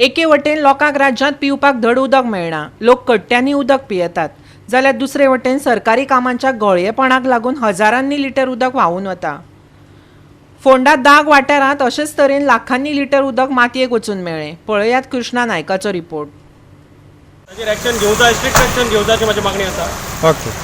एके वटेन लोकांक राज्यांत पिवपाक धड उदक मेळना, लोक कट्ट्यांनी उदक पियेतात, जाल्यार दुसरे वटेन सरकारी कामांच्या गळयेपणाक लागून हजारांनी लिटर उदक व्हांवून वता. फोंडा दाग वाठारांत अशेच तरेन लाखांनी लिटर उदक मातयेक वचून मेळ्ळें. पळयात कृष्णा नायकाचो रिपोर्ट. ताचेर एक्शन घेवंक जाय, स्ट्रिक्ट एक्शन घेवंक जाय अशी म्हाजी मागणी आसा. ओके.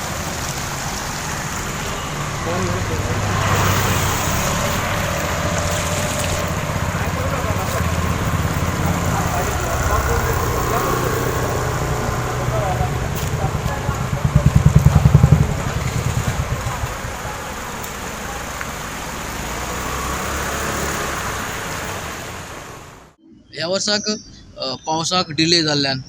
ह्या वर्साक पावसाक डिले जाल्ल्यान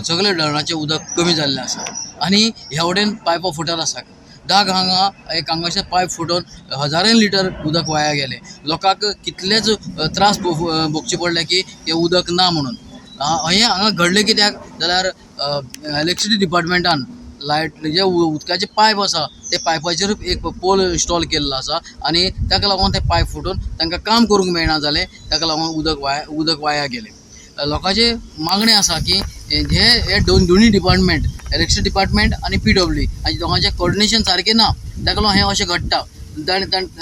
सगळे धरणाचें उदक कमी जाल्लें आसा आनी ह्या वटेन पायपां फुटत आसा. दाग हांगा एक हांगासर पायप फुटून हजारांनी लिटर उदक वाया गेलें. लोकांक कितलेच त्रास भोगचे पडले की हें उदक ना म्हणून. हें हांगा घडलें कित्याक जाल्यार इलेक्ट्रिसिटी डिपार्टमेंटान लायट जे उदकाचे पायप आसा ते पायपाचेर एक पोल इंस्टॉल केल्लो आसा आनी ताका लागून ते पायप फुटून तांकां काम करूंक मेळना जालें. ताका लागून उदक वाया गेलें. लोकांची मागणें आसा की हे हे दोन दोनूय डिपार्टमेंट, इलेक्ट्रिसिटी डिपार्टमेंट आनी पीडब्ल्यूडी हांचे दोगांचें कोऑर्डिनेशन सारकें ना, ताका लागून हें अशें घडटा.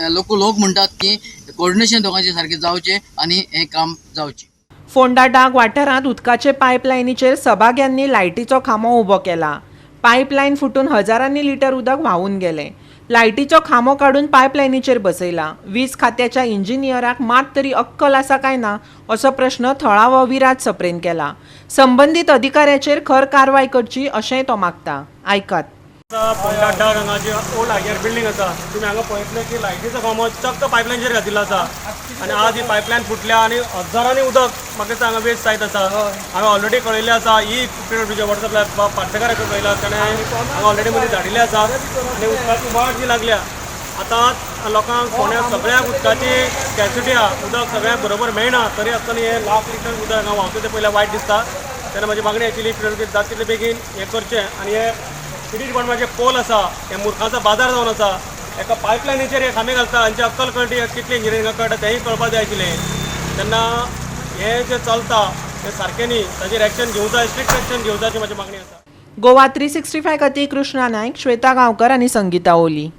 लोक लोक म्हणटात की कोऑर्डिनेशन दोगांचें सारकें जावचें आनी हें काम जावचें. फोंडा डाग वाठारांत उदकाचे पायपलायनीचेर सभाग्यांनी लायटीचो खांबो उबो केला. पायपलायन फुटून हजारांनी लिटर उदक व्हांवून गेलें. लायटीचो खांबो काडून पायपलायनीचेर बसयला. वीज खात्याच्या इंजिनियराक मात तरी अक्कल आसा काय ना असो प्रश्न थळावो विराज सप्रेन केला. संबंदीत अधिकाऱ्याचेर खर कारवाय करची अशेंय तो मागता. आयकात. फोंडा डाग हांगा जी ओल्ड आयआर बिल्डींग आसा, तुमी हांगा पळयतले की लायटीचो खांबो चक्क पायपलायनीचेर घातिल्लो आसा आनी आज ही पायपलायन फुटल्या आनी हजारांनी उदक म्हाका दिसता हांगा वेस्ट जायत आसा. हांवें ऑलरेडी कळयल्लें आसा, ही पीडब्ल्यूडीच्या वॉटर सप्लाय पार्सेकाराक कळयलां, ताणें हांगा ऑलरेडी मदीं धाडिल्लें आसा आनी उदकाची वाट जी लागल्या. आतां लोकांक फोंड्या सगळ्याक उदकाची स्कॅसिटी आसा, उदक सगळ्याक बरोबर मेळना, तरी आसतना हे लाख लिटर उदक हांगा व्हांवता तें पयल्यार वायट दिसता. तेन्ना म्हाजी मागणी आशिल्ली पीडब्ल्यूडी जाता तितले बेगीन हें करचें आनी हे सिटी डिपार्टमेंटाचे पोल आसा, हे मुर्खांचो बाजार जावन आसा. एका पायपलायनीचेर हे खांबे घालता, हांची अक्कल कळटी कितली इंजिनियरिंगाक कळटा तेंय कळपा जाय आशिल्लें. तेन्ना हें जें चलता तें सारकें न्ही, ताचेर एक्शन घेवंक जाय, स्ट्रिक्ट एक्शन घेवंक जाय अशी म्हाजी मागणी आसा. गोवा 365 खातीर कृष्णा नायक, श्वेता गांवकर आनी संगीता ओली.